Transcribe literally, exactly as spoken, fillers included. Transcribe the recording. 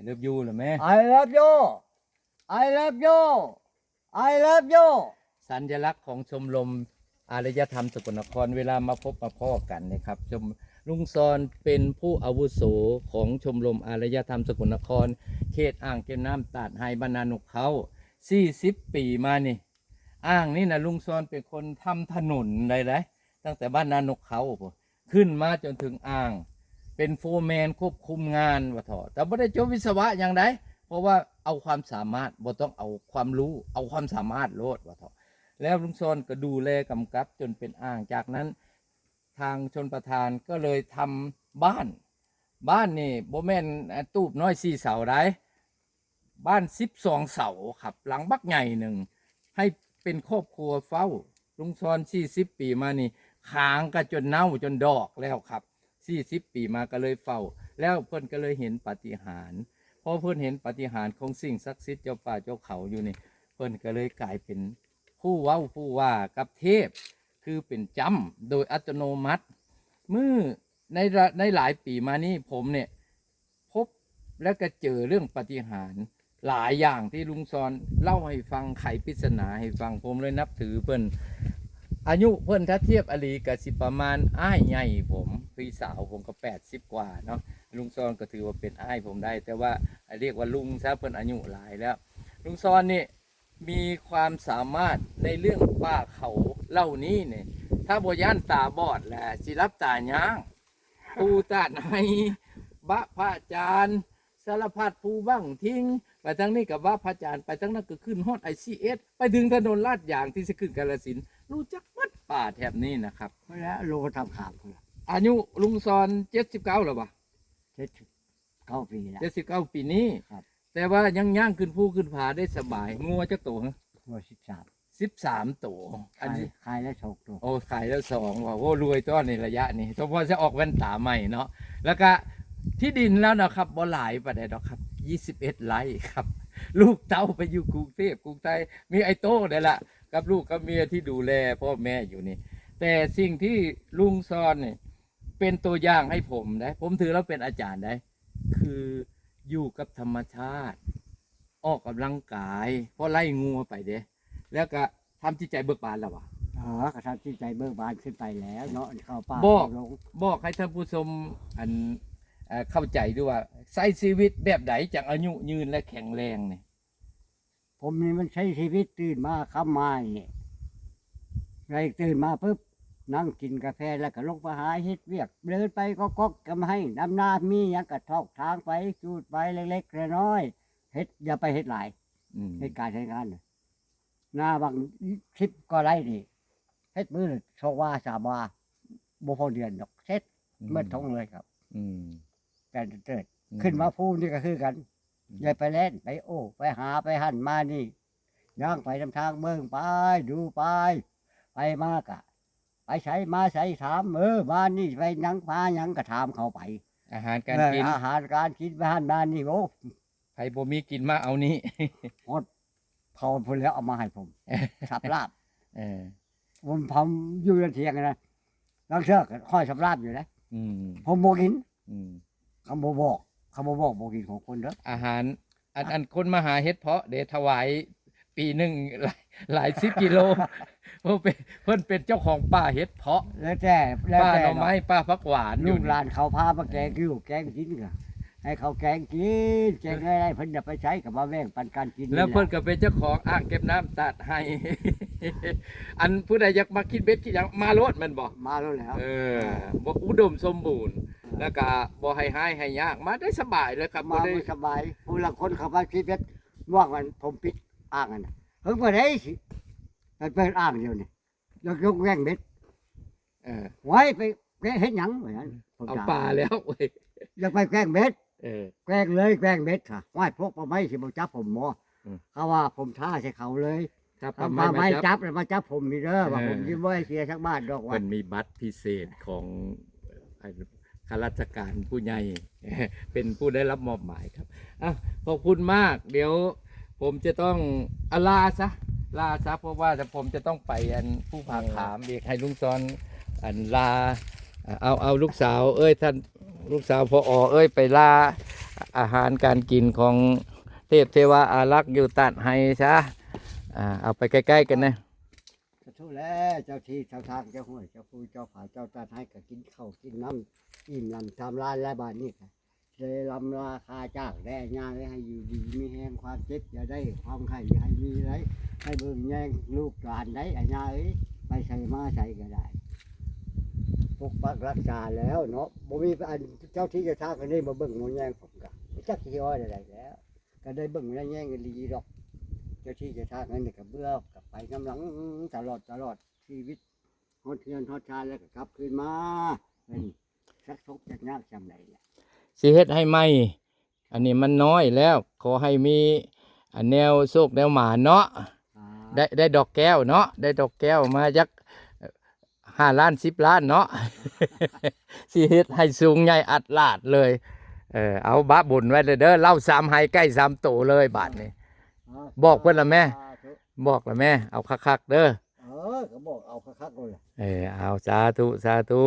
เลิฟยูเหรอแม่ I love you I love you I love you สัญลักษณ์ของชมรมอารยธรรมสกลนคร เวลามาพบมาพ้อกันนะครับ ชม ลุงซอนเป็นผู้อาวุโสของชมรมอารยธรรมสกลนคร เขตอ่างเก็บน้ำตาดไฮบ้านนานกเขา สี่สิบ ปีมานี่ อ่างนี่นะลุงซอนเป็นคนทำถนนเลยนะ ตั้งแต่บ้านนานกเขาพุ้นขึ้นมาจนถึงอ่าง เป็นโฟร์แมนควบคุมงานว่าเถาะ แต่บ่ได้จบวิศวะอย่างใด เพราะว่าเอาความสามารถ บ่ต้องเอาความรู้ เอาความสามารถโลดว่าเถาะ แล้วลุงซอนก็ดูแลกำกับจนเป็นอ่าง จากนั้น ทางชลประทานก็เลยทำบ้าน บ้านนี่บ่แม่นอ่าตูบน้อยสี่เสาได้ บ้านสิบสองเสาครับ หลังบักใหญ่หนึ่ง ให้เป็นครอบครัวเฝ้า ลุงซอน สี่สิบ ปีมานี่ ขางก็จนเน่าจนดอกแล้วครับ สี่สิบ ปีมาก็เลยเฝ้า แล้วเพิ่นก็เลยเห็นปาฏิหาริย์ พอเพิ่นเห็นปาฏิหาริย์ของสิ่งศักดิ์สิทธิ์เจ้าป่าเจ้าเขาอยู่นี่ เพิ่นก็เลยกลายเป็นผู้เว้าผู้ว่ากับเทพ คือเป็นจ้ำโดยอัตโนมัติ มื้อในระ- ในหลายปีมานี้ผมเนี่ย พบและก็เจอเรื่องปาฏิหาริย์หลายอย่างที่ลุงซอนเล่าให้ฟัง ไขปริศนาให้ฟัง ผมเลยนับถือเพิ่น อายุเพิ่นถ้าเทียบอลีก็สิประมาณอ้ายใหญ่ผม พี่สาวผมก็แปดสิบกว่าเนาะ ลุงซอนก็ถือว่าเป็นอ้ายผมได้ แต่ว่าเรียกว่าลุงซะ เพิ่นอายุหลายแล้ว ลุงซอนนี่มีความสามารถในเรื่องป่าเขาเหล่านี้เนี่ย ถ้าบ่ย่านตาบอดแหละสิหลับตาย่าง ภูตาดไฮ บะพระอาจารย์ สารพัด ภูบังทิง ไปทางนี้ก็บะพระอาจารย์ ไปทางนั้นก็ขึ้นฮอด ไอซีเอส ไปถึงถนนลาดยางที่สิขึ้นกาฬสินธุ์ รู้จักหมดป่าแถบนี้นะครับ เพิ่นละโลทำขามเพิ่นละ อายุลุงซอน เจ็ดสิบเก้า แล้วบ่ เจ็ดสิบเก้า ปีแล้ว เจ็ดสิบเก้า ปีนี้ ครับ แต่ว่ายังย่างขึ้นภูขึ้นผาได้สบาย งัวจักโตฮะ งัวสิบสาม สิบสามโต อันนี้ ขาย ขายแล้วสองโต โอ้ ขายแล้วสอง ว่า โอ้ รวยตอนนี้ระยะนี้ สมพรจะออกแว่นตาใหม่เนาะ แล้วก็ที่ดินแล้วนะครับ บ่หลายปานใดดอกครับ ยี่สิบเอ็ดไร่ครับ ลูกเต้าไปอยู่กรุงเทพกรุงไทย มีไอ้โต้เนี่ยแหละ กับลูกกับเมียที่ดูแลพ่อแม่อยู่นี่ แต่สิ่งที่ลุงซอนนี่ เป็นตัวอย่างให้ผมนะ ผมถือแล้วเป็นอาจารย์นะ คืออยู่กับธรรมชาติ ออกกำลังกาย เพราะไล่งัวไปเด้ แล้วก็ทำจิตใจเบิกบานแล้ววะ อ๋อ ก็ทำจิตใจเบิกบานขึ้นไปแล้วเนาะ เข้าป่า บอก เข้าดง บอกให้ท่านผู้ชม อัน เอ่อ เข้าใจด้วยว่า ใช้ชีวิตแบบไหนจังอายุยืนและแข็งแรงเนี่ย ผมนี่มันใช้ชีวิตตื่นมาค่ำมานี่ ไรตื่นมาปุ๊บ นั่งกินกาแฟแล้วก็ลงไปหาเฮ็ดเวียก เดินไปก็ก๊อกกำให้ดำนา มีหยังก็ทอกถางไป จูดไปเล็กๆน้อยๆ เฮ็ด อย่าไปเฮ็ดหลาย อืม เฮ็ดการใช้งานน่ะ นาบางสิบกว่าไร่นี่ เฮ็ดมื้อละสองวาสามวา บ่พอเดือนดอก เสร็จ อืม หมดทงเลยครับ อืม แต่เกิด อืม ขึ้นมาภูนี่ก็คือกัน อืม ยายไปแล่น ไปโอ้ ไปหา ไปหั่นมานี่ ย่างไปนำทางเบิ่งไป ดูไป ไปมากะ ไปไสมาไสถาม เออ บ้านนี่ไปหยัง มาหยังก็ถามเขาไป อาหารการกิน เออ อาหารการกิน ไปหั่นมานี่ โอ้ ไผบ่มีกินมาเอานี่ ฮอดเผาพุ่นแล้วเอามาให้ผม สับลาบ เออ ผม ผมอยู่เถียงนะ ลางเทื่อก็ค่อยสับลาบอยู่นะ อืม ผมบ่กิน อืม คำบ่บอก คำบ่บอกบ่กินของคนเด้อ อาหาร อัน อันคนมาหาเห็ดเผาะเด้ถวายปีหนึ่งหลาย หลายสิบกิโล เพิ่นเป็น เพิ่นเป็นเจ้าของป่าเห็ดเผาะ แล้วแต่ แล้วแต่ ป่าหน่อไม้ ป่าผักหวานอยู่ ลูกหลานเขาพามาแกงอยู่ แกงกินก็ให้เขาแกงกิน แกงอะไร เพิ่นอย่าไปใช้ก็มาแบ่งปันกันกิน แล้วเพิ่นก็เป็นเจ้าของอ่างเก็บน้ำตาดไฮ อันผู้ใดอยากมาคิดเบ็ดคิดหยังมาโลดแม่นบ่ มาโลดแล้ว เออ บ่อุดมสมบูรณ์ แล้วก็บ่ให้หายให้ยาก มาได้สบายเลยครับ มา บ่ได้ สบาย ผู้ละคนเขามาคิดเบ็ด ม่วงมันผมปิดอ่างอันน่ะ เพิ่งเปิดให้สิ มันเปิดอ่างเดียวนี่ แล้วยกแว่งเบ็ด เออ ไว้ไปแกะเฮ็ดหยังว่างั้น ผม เอา ถาม ปลาแล้วเว้ย อยากไปแกล้งเบ็ด เออ แกล้งเลย แกล้งเบ็ดค่ะ ว่าพวกป่าไม้สิมาจับผมหมอ อืม เขาว่าผมท้าใส่เขาเลย ถ้าป่าไม้ ถ้าป่าไม้ มาจับ จับแล้วมาจับผมนี่เด้อ ว่า เออ ผมสิบ่ให้เสียสักบาทดอกว่า เพิ่นมีบัตรพิเศษของ ไอ้ข้าราชการผู้ใหญ่ เป็นผู้ได้รับมอบหมายครับ อ่ะ ขอบคุณมาก เดี๋ยวผมจะต้อง อ่ะ ลาซะ ลาซะ เพราะว่าผมจะต้องไปอันภูผาขามอีก ให้ลุงซอน อัน ลา เอาเอาลูกสาวเอ้ย ท่านลูกสาวพออเอ้ย ไปล่าอาหารการกินของเทพเทวาอารักษ์อยู่ตัดไฮซะ อ่า เอาไปใกล้ๆกันนะ ขอโทษแล้วเจ้าที่เจ้าทางเจ้าห้วยเจ้าภูเจ้าผาเจ้าตาไทยก็กินข้าวกินน้ำอิ่มลำทำร้านแล้วบ้านนี้ก็เลยลำลาคาจากแด่ย่าเลยให้อยู่ดีมีแฮงความเจ็บอย่าได้ความไข้อย่าให้มีเลยให้เบิ่งแยงลูกหลานได้อาญาเอ้ยไปใส่มาใส่ก็ได้ปกปักรักษาแล้วเนาะบ่มีอันเจ้าที่เจ้าทางคนนี้มาเบิ่งมาแยงผมก็จักสิอ้อยอะไรแล้ว ก็ได้เบิ่งได้แยงกันดีดอก เจ้าที่เจ้าทางนั่นนี่ก็เบื่อกับไปน้ำหลังตลอดตลอดชีวิตฮอดเทือนฮอดชาติแล้วก็กลับคืนมาเป็นสักทุกข์จักยากจำใดเนี่ย สิเฮ็ดให้ใหม่ อันนี้มันน้อยแล้ว ขอให้มีอันแนวโชคแนวหมานเนาะ อ่า ได้ได้ดอกแก้วเนาะ ได้ดอกแก้วมาจักห้าล้านสิบล้านเนาะ สิเฮ็ดให้สูงใหญ่อัดลาดเลย เออ เอาบะบุญไว้เลยเด้อ เหล้าสามไฮใกล้สามโตเลยบาดนี้ อ่า บอกเพิ่นละแม่ สาธุ บอกละแม่ เอาคักๆเด้อ เออก็บอกเอาคักๆเลย เออ เอาสาธุสาธุ